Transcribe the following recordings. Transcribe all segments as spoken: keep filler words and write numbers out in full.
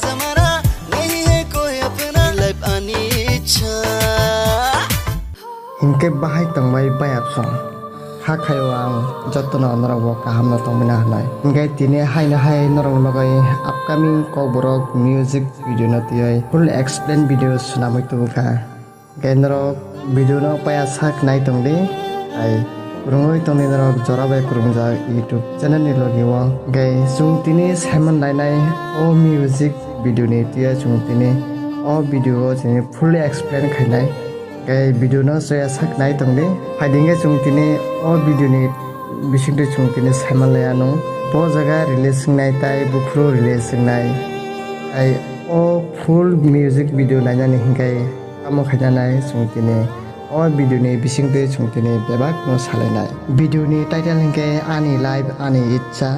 जमाना नहीं है कोई अपना, life ani ichha. Hinkhe bahai tongbai bayapsong. Hakhaio ang jotono norokbo kahamno tongmina hinwi. Hinkhe tini haino hai norok logoi upcoming Kokborok music video no twiwi full explain video swnamwi tubukha. Hinkhe norok video no paya sak nai tongdi, tai kwrwngwi tongdi norok jora bai kwrwngjak YouTube channel ni logi o. Hinkhe chwng tini saiman lainai o music video ni twiwi chwng tini o video o chini fully explain khainai. Hinkhe video no chaya sak nai tongdi. Phaidi hinkhe chwng tini o video ni bisingtwi chwng tini saiman laianw. Bo jaga release wngnai tai buphuru release wngnai. Tai o full music video nainani hinkhe tamo khainanai chwng tini o video ni bisingtwi chwng tini bebak no salainai. Video ni title hinkhe Ani Life Ani Ichha.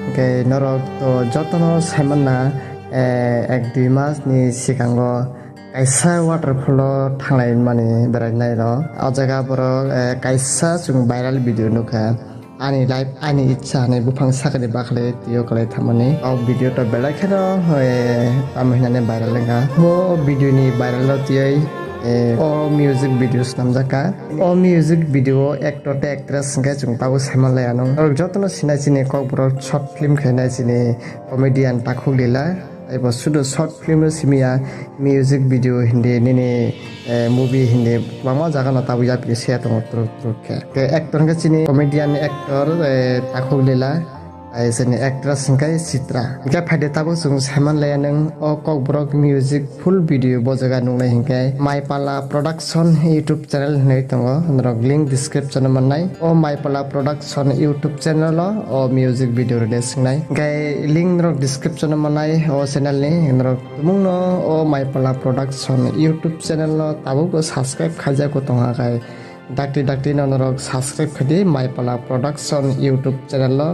Hinkhe norok to jotono saimanna, eh, ek dui mas ni sikango kaisa waterfall o thanglai mani berai nai rok. O jaga borok, eh, kaisa chwng viral video nukha. Ani life, ani ichha hinwi buphang sakani bakhle twiwi kwlai thamani. O video to belai kheno, eh, tamo hinani viral wngkha. Bo video ni viral o twiwi, eh, o music video swnamjakha. O music video o actor tei actress hwnkhe chwng tabuk saiman laianw. Norok jotono sinai chini Kokborok short film khainai chini comedian Takhuk Lila. Tei bo sudu short film o simi ya, music video hindi nini, eh, movie hindi kwbangma jaga no tabuk yapri se tongo turuk turuk khe. Khe actor hwnkhe chini comedian actor, eh, Takhuk Lila, tei chini actress hwnkhe Chitra. Hinkhe phaidi tabuk chwng saiman laianw o Kokborok music full video bo jaga nuknai hinkhe Maipala Production YouTube channel hinwi tongo, norok link description o mannai. O Maipala Production YouTube channel o o music video release wngnai. Hinkhe link norok description o mannai o channel ni. Norok tumungno o Maipala Production YouTube channel no tabukbo subscribe khaijakgo tongkha khai dakti dakti no norok subscribe khaidi Maipala Production YouTube channel o.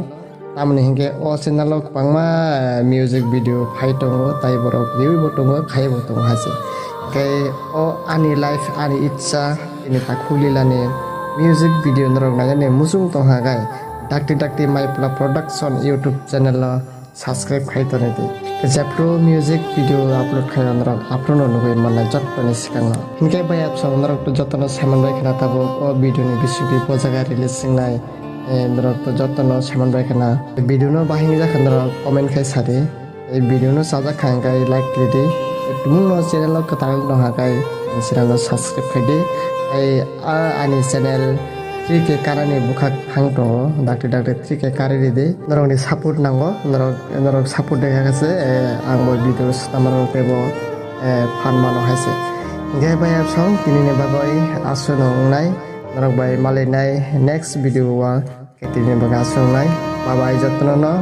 Tamoni hinkhe o channel o kwbangma music video phai tongo, tai borok riwi bo tongo, khaiwi bo tongo hai se. Hinkhe o Ani Life Ani Ichha, chini Takhuk Lila ni music video norok nainani muchung tongkha khai dakti dakti Maipala Production YouTube channel o subscribe khai tonidi. Jephru music video upload khai norok aphuru no nugwi mannai jottoni sikango. Hinkhe bayapsong norok to jotono saiman bai khna tabuk o video ni bisingtwi bo jaga release wngnai. Eh, norok to jotono saiman bai khna. Video no bahai wngjakha norok comment khai sadi. Tei video no chajak kha hwnkhe like khlai di. Tei tumungno channel o kwtal wng tongkha khai channel no subscribe khai di. Tei a ani channel three K karani bwkhak thang tongo. Dakti dakti three K kari ridi. Norokni support nango. Norok, norok support de kha khe se, eh, ang bo video swnamano tei bo, eh, phan mano hai se. Hinkhe bayapsong tinini bagwi aswk no wngnai. Norok bai malainai next video o. Khe tini bagwi aswk wngnai. Bye bye jotono no.